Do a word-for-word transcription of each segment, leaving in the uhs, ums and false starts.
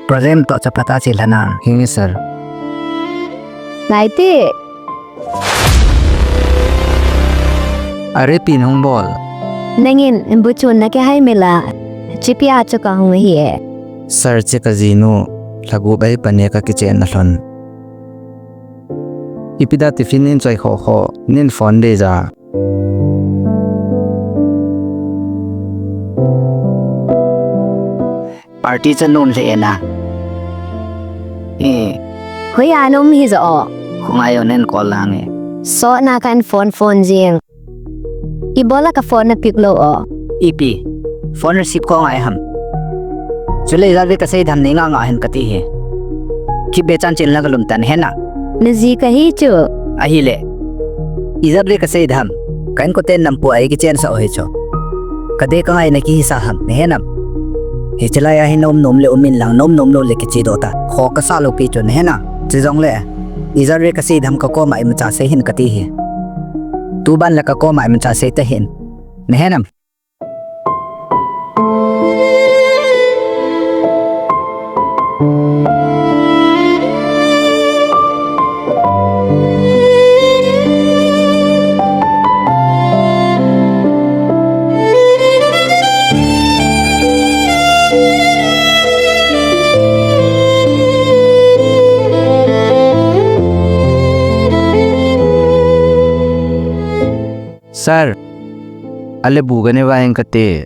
Project toh chu phatah a che lhon a. Hi nge sir. Ngai te. Are pi nahung bol. Nangin buchun na kihai mila. Chipi a chu kahung hi e. Sir, che kajinu. Lhagu bai pane kakichen na lhon. Ipi da tiffin in choi kho kho, nin phone de ja. Party cha nun le ena. Eh. Hoi a num hi jo o. Khungai o nen call lang e. So na kan phone phone jing. Ibola ka phone na pick lou o. Ipi. Phone receive ko ngai ham. Chule ijat ve kasei dam nei nga nga hen kati hi. Kibe chan chin la kalum tan hena. Na ji kahi chu. Ahile. Ijat ve kasei dam. Ka inkoten nampu a ikichen sa o hi chu. Kade kangai na kihi sa ham, na henam. Hiche lai a hi nom nom le umin lang nom nom lou le kiche doh ta. Kho kasa lou pi chu, na hena. Chujongle. Ijat ve kasei dam ka koma imacha sei hin kati hi. Tuban la ka koma imacha sei ta hin. Na henam. Sir, ale bu gane va en kate.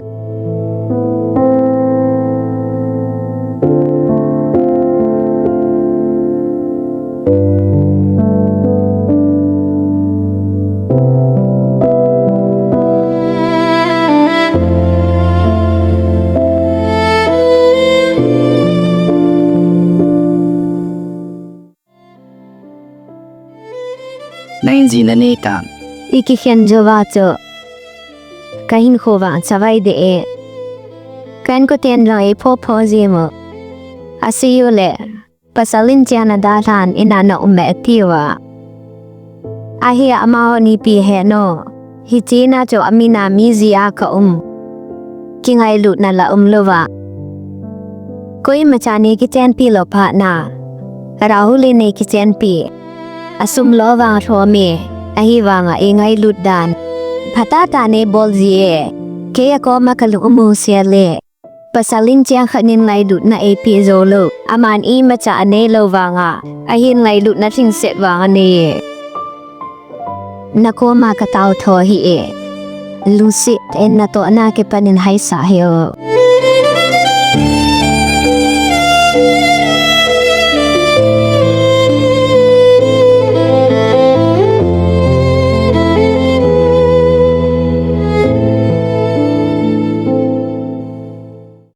Na injin na nei ta. Iki khen jo va cho. Ka hin kho va chavai de e. Kan ko ten lo e pho pho ji mo. A si yo le. Pasal in chia na da than ina na um me ti va. Ahi ama ho ni pi he no. Hiche na chu amina mi ji a ka um. Kingailutna la um lou va. Koima cha nei kichenpi lou phat na. Rahul in nei kichenpi. Asum lou vang thom e. Ahivanga eingailut dan. Phatah tah nei bol ji e. Kei a koma ka lung um u sia le. Pasal in cheng khat in ngailutna eipe jou lou. Aman imacha anei lou vanga. Ahin ngailutna lhingset vang anei e. Na koma ka tao tho hi e. Lungset in natohna kipan in haisah hih o.